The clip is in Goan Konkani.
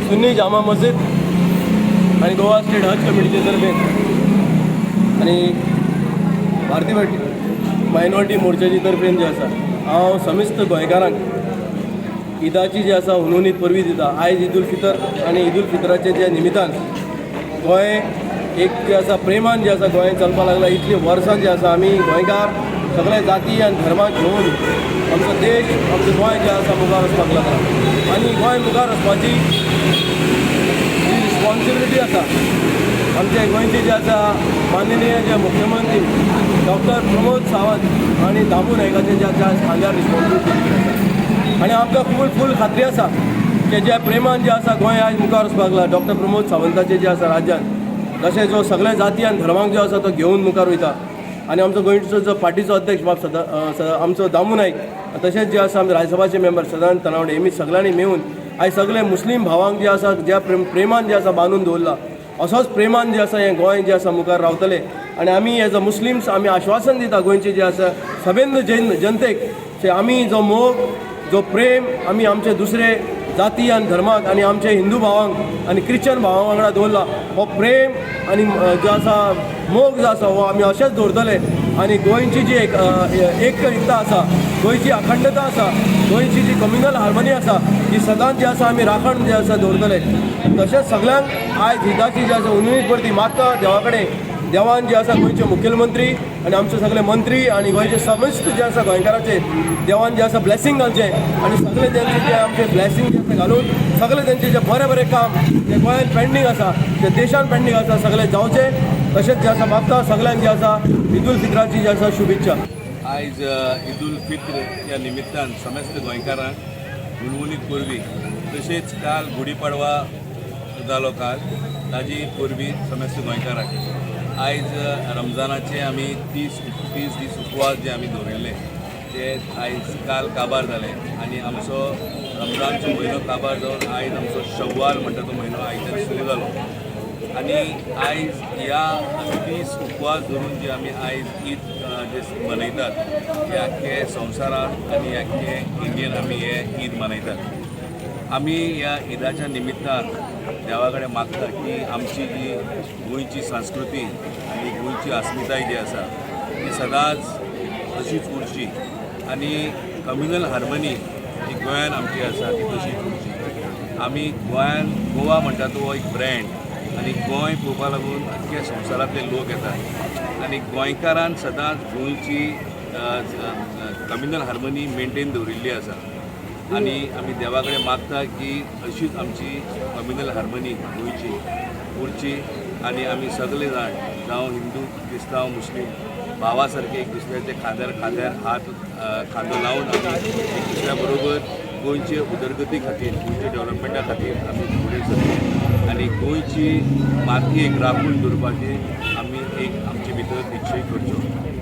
सुन्नी जामा मस्जिद आनी गोवा स्टेट हज कमिटीचे तर्फेन आनी भारतीय मायनॉरिटी मोर्चाचे तर्फेन जे आसा, हांव समेस्त गोंयकारांक ईदाची जी आसा हुनहुनीत परबीं दिता. आयज ईद उल फितर आनी ईद उल फितराचे जे निमितान गोंय एक जे आसा प्रेमान जे आसा गोंय चलपाक लागला. इतलीं वर्सां जी आसा आमी गोंयकार सगळे जाती आनी धर्माक घेवन आमचो देश, आमचें गोंय जें आसा मुखार वचपाक लागला आनी गोंय मुखार वचपाची जी रिस्पॉन्सिबिलिटी आसा, आमचे गोंयचे जे आसा माननीय जे मुख्यमंत्री डॉक्टर प्रमोद सावंत आनी दामू नायकाचे जे आसा खांद्यार रिस्पॉन्सिबिलिटी आसा. आनी आमकां फूल फूल खात्री आसा की ज्या प्रेमान जे आसा गोंय आयज मुखार वचपाक लागला, डॉक्टर प्रमोद सावंताचे जे आसा राज्यान तशें जो सगळे जाती आनी धर्मांक जो आसा तो घेवन मुखार वयता आनी आमचो गोंयचो जो पार्टीचो अध्यक्ष बाब सदा आमचो दामू नायक, तशेंच जे आसा आमचे राज्यसभाचे मेंबर सदानंद तनावडे, हेमी सगळ्यांनी मेळून आयज सगळे मुस्लीम भावांक जे आसा ज्या प्रेमान जे आसा बांदून दवरला, असोच प्रेमान जे आसा हें गोंय जे आसा मुखार रावतलें. आनी आमी एज अ मुस्लिम्स आमी आश्वासन दिता गोंयचे जे आसा समेस्त जनतेक की आमी जो मोग, जो प्रेम आमी आमचे दुसरे जाती आनी धर्माक आनी आमचे हिंदू भावांक आनी क्रिश्चन भावां वांगडा दवरला, हो प्रेम आनी जो आसा मोग जो आसा हो आमी अशेंच दवरतले. आनी गोंयची जी एक एकता आसा, गोंयची अखंडता आसा, गोंयची जी कम्युनल हार्मनी आसा, ही सदांच जी आसा आमी राखण जे आसा दवरतले. तशेंच सगळ्यांक आयज ईदाची जी आसा हुनहुनीत परबीं मागता देवा कडेन. देवान जे आसा गोंयचे मुखेलमंत्री आनी आमचे सगळे मंत्री आनी गोंयचे समस्त जे आसा गोंयकाराचे देवान जे आसा ब्लेसिंग घालचें आनी सगळे तेंचे जे आमचे ब्लेसिंग जे आसा घालून सगळे तेंचे जे बरे बरे काम जे गोंयांत पेंडींग आसा, जे देशान पेंडींग आसा, सगळे जावचे. तशेंच जे आसा मागता सगळ्यांक जे आसा ईद उल फित्राची जे आसा शुभेच्छा. आयज ईद उल फित्र ह्या निमित्तान समेस्त गोंयकारांक हुनहुनीत परबीं. तशेंच काल गुढीपाडवा जालो काल, ताजी परबीं समेस्त गोंयकारांक. आयज रमजानाचे आमी 30 30 दीस उपवास जे आमी दवरिल्ले ते आयज काल काबार जाले आनी आमचो रमजानचो म्हयनो काबार जावन आयज आमचो शव्वाल म्हणटा तो म्हयनो आयच्यान सुरू जालो. आनी आयज ह्या 30 उपवास धरून जे आमी आयज ईद जे मनयतात, हे आख्खे संवसारांत आनी आख्खे इंडियन आमी हे ईद मनयतात. आमी ह्या ईदाच्या निमित्तान देवा कडेन मागता की आमची जी गोंयची संस्कृती आनी गोंयची अस्मिताय जी आसा ती सदांच अशीच उरची आनी कम्युनल हार्मनी जी गोंयान आमची आसा ती तशीच उरची. आमी गोंयान गोवा म्हणटा तो एक ब्रँड आनी गोंय पळोवपा लागून आख्ख्या संवसारांतले लोक येतात आनी गोंयकारान सदांच गोंयची कम्युनल हार्मनी मेंटेन दवरिल्ली आसा. आनी आमी देवा कडेन मागता की अशीच आमची कम्युनल हार्मनी गोंयची उरची आनी आमी सगळे जाण, जावं हिंदू, क्रिस्तांव, मुस्लीम, भावा सारके एक दुसऱ्याच्या खांद्यार खांद्यार हात खांदो लावन आमी एक दुसऱ्या बरोबर गोंयचे उदरगती खातीर, गोंयच्या डेव्हलपमेंटा खातीर आमी फुडें सरचे आनी गोंयची मातयेक राखून दवरपाची आमी एक आमचे भितर निश्चय करचो.